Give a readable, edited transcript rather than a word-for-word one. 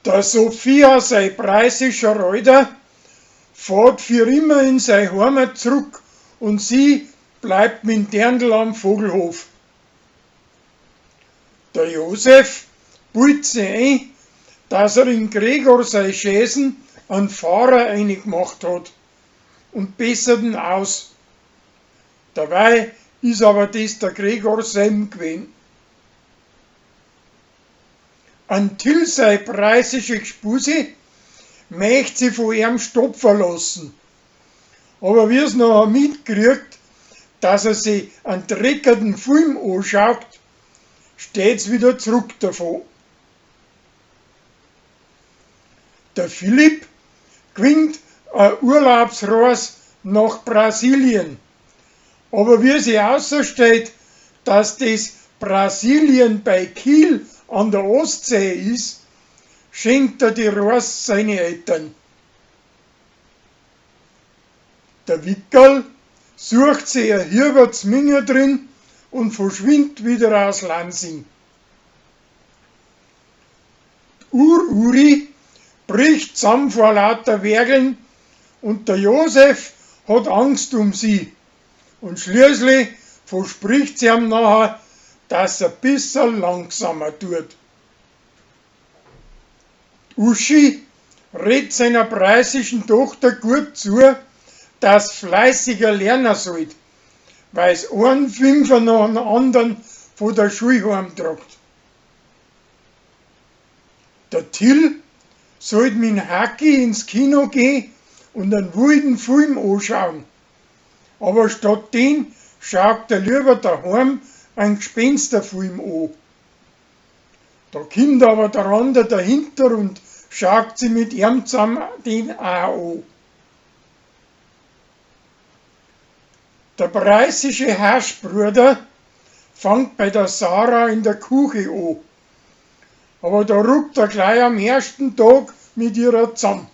Der Sophia sei preißischer Alter fahrt für immer in sei Heimat zurück und sie bleibt mit Dirndl am Vogelhof. Der Josef bildet sich ein, dass er in Gregor sei Schäsen einen Fahrer eingemacht hat und bessert ihn aus. Dabei is aber des der Gregor selb gewesen. An Till sei preißische Gspusi möcht sie von ihm stopfen lassen. Aber wie's nachher mitkriegt, dass er sich einen dreckerten Film anschaut, steht's wieder zurück davon. Der Philipp gewinnt a Urlaubsreis nach Brasilien. Aber wie sich außerstellt, dass des Brasilien bei Kiel an der Ostsee is, schenkt er die Reis seine Eltern. Der Wickerl sucht sich a Hierbertsminger drin und verschwindet wieder aus Lansing. Ur-Uri bricht zusammen vor lauter Werkeln und der Josef hat Angst um sie. Und schließlich verspricht sie ihm nachher, dass er bisserl langsamer tut. Uschi redet seiner preußischen Tochter gut zu, dass fleißiger lernen sollt, weil's einen Fünfer nach dem anderen von der Schule heimtragt. Der Till sollt mit Hacki ins Kino gehen und einen wilden Film anschauen. Aber statt den schaut er lieber daheim einen Gespensterfilm an. Da kommt aber der andere dahinter und schaut sie mit ihm zusammen den auch an. Der preußische Haschbruder fängt bei der Sarah in der Küche an. Aber da ruckt er gleich am ersten Tag mit ihrer zusammen.